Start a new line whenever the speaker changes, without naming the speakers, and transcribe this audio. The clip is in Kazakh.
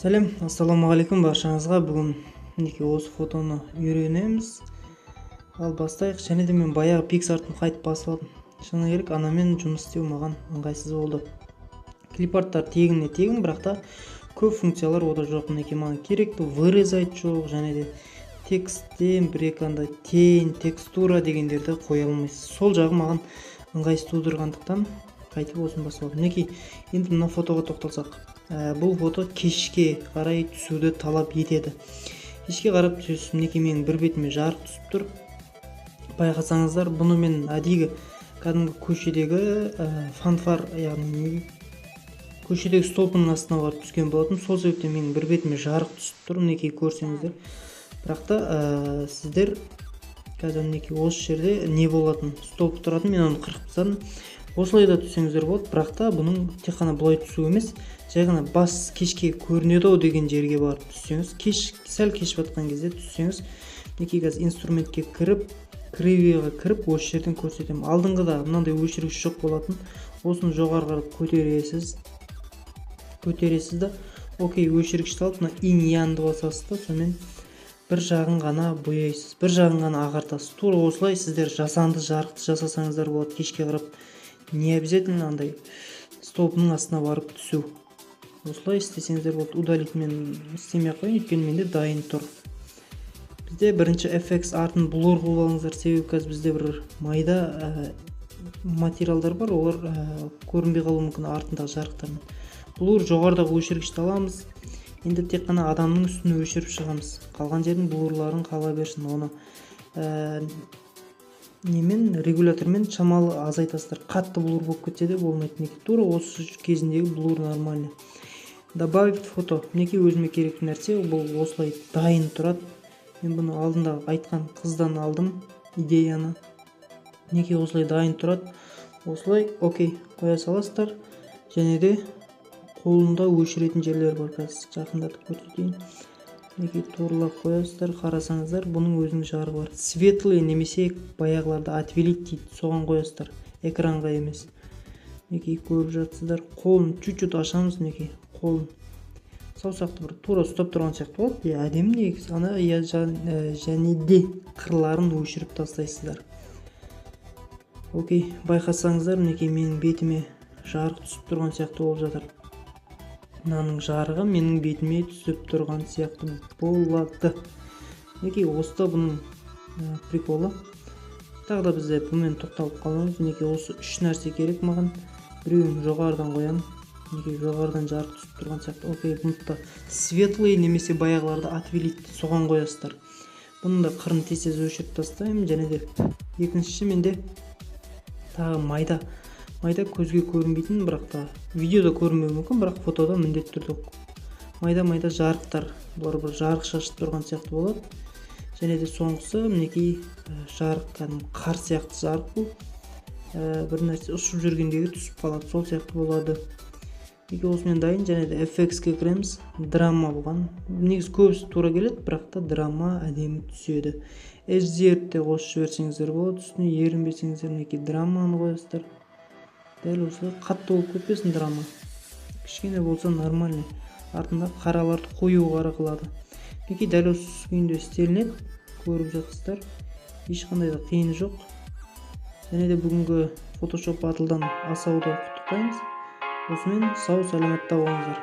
Сәлем, ассалаумағалейкум баршаңызға. Бүгін мінекей осы фотоны үйренеміз. Ал бастайық. Және де мен баяғы PicsArt-ын қайтып басып алдым. Шыны керек, анамен жұмыс істеу маған ыңғайсыз болды. Клипарттар тегінне тегін, бірақ та көп функциялар ода жоқ. Мінекей маған керекті вырезать жоқ, және де тексттен бір екі андай тень, текстура дегендерді қоя алмайсыз. Сол жағы маған ыңғайсыз тудырғандықтан қайтып осыны басып алдым. Мінекей енді мына фотоға тоқталсақ. Бұл фото кешке қарай түсуді талап етеді. Кешке қарап түсесіз. Мінекей менің бір бетіме жарық түсіп тұр. Байқасаңыздар, бұны мен әдейі кәдімгі көшедегі фанфар, яғни көшедегі столбының астына барып түскен болатын. Сол себептен менің бір бетіме жарық түсіп тұр. Мінекей көрсеңіздер. Бірақ та сіздер қазір мінекей осы жерде не болатын, столб тұратын, мен оны қырқып тастадым. Осылай да түссеңіздер болады, бірақ та бұның тек қана былай түсу емес, жай ғана бас кешке көрінеді ау деген жерге барып түссеңіз, кеш, сәл кеш батқан кезде түссеңіз, мінекей қазір инструментке кіріп, кривияға кіріп, осы жерден көрсетемін. Алдыңғыда мынандай өшіргіш жоқ болатын, осыны жоғары қарап көтересіз, көтересіз да, окей, өшіргішті алып, мына инь-янды басасыз да, сонымен бір жағын ғана бояйсыз, бір жағын ғана ағартасыз. Тура осылай сіздер жасанды жарықты жасасаңыздар болады кешке қарап. Не обязательно андай столбының астына барып түсу. Осылай істесеңіздер болады. Удалить мен істемей ақ қояйын, өйткені менде дайын тұр. Бізде бірінші FX артын блур қылып алыңыздар, себебі қазір бізде бір майда материалдар бар, олар көрінбей қалуы мүмкін артындағы жарықтармен. Блур жоғарыдағы өшіргішті аламыз. Енді тек қана адамның үстін өшіріп шығамыз. Қалған жердің блурларын қала берсін. Оны немен, регулятормен шамалы азайтасыздар. Қатты блур болып кетсе де болмайды. Мінекей тура осы кезіндегі блур нормально. Добавить фото. Мінекей өзіме керекті нәрсе бұл, осылай дайын тұрады. Мен бұны алдында айтқан қыздан алдым идеяны. Мінекей осылай дайын тұрады. Осылай окей қоя саласыздар. Және де қолында өшіретін жерлер бар. Қазір жақындатып көрсетейін. Мінекей турлап қоясыздар. Қарасаңыздар, бұның өзінің жарығы бар. Светлый немесе баяғыларда отвелить дейді, соған қоясыздар, экранға емес. Мінекей көріп жатсыздар. Қолын чуть-чуть ашамыз. Мінекей қолын саусақты бір тура ұстап тұрған сияқты болады. Иә, әдемі негізі. Ана иә, және де қырларын өшіріп тастайсыздар. Окей, байқасаңыздар, мінекей менің бетіме жарық түсіп тұрған сияқты болып жатыр. Мынаның жарығы менің бетіме түсіп тұрған сияқты болады. Мінекей осы да бұның приколы. Тағы да бізде бұнымен тоқталып қалмаймыз. Мінекей осы үш нәрсе керек маған. Біреуін жоғарыдан қоямын. Мінекей жоғарыдан жарық түсіп тұрған сияқты. Окей, бұны да светлый немесе баяғыларда отвелить, соған қоясыздар. Бұның да қырын тез-тез өшіріп тастаймын. Және де екіншісі менде тағы майда майда көзге көрінбейтін, бірақ та видеода көрінбеуі мүмкін, бірақ фотода міндетті түрде майда майда жарықтар, бұлар бір жарық шашып тұрған сияқты болады. Және де соңғысы мінекей жарық, кәдімгі қар сияқты жарық бұл. Бір нәрсе ұшып жүргендегі түсіп қалады, сол сияқты болады. Мінекей осымен дайын. Және де FX-ке кіреміз. Драма болған. Негізі көбісі тура келеді, бірақ та драма әдемі түседі. HDR-ді де қосып жіберсеңіздер болады, үстіне ерінбесеңіздер мінекей драманы қоясыздар. Дәл осылай қатты болып кетпесін драма. Кішкене болса нормальный. Артында қараларды қою қара қылады. Мінекей дәл осы күйінде істелінеді. Көріп жатсыздар. Ешқандай да қиыны жоқ. Және де бүгінгі Photoshop Battle'дан асауды құттықтаймыз. Осымен сау саламатта болыңыздар.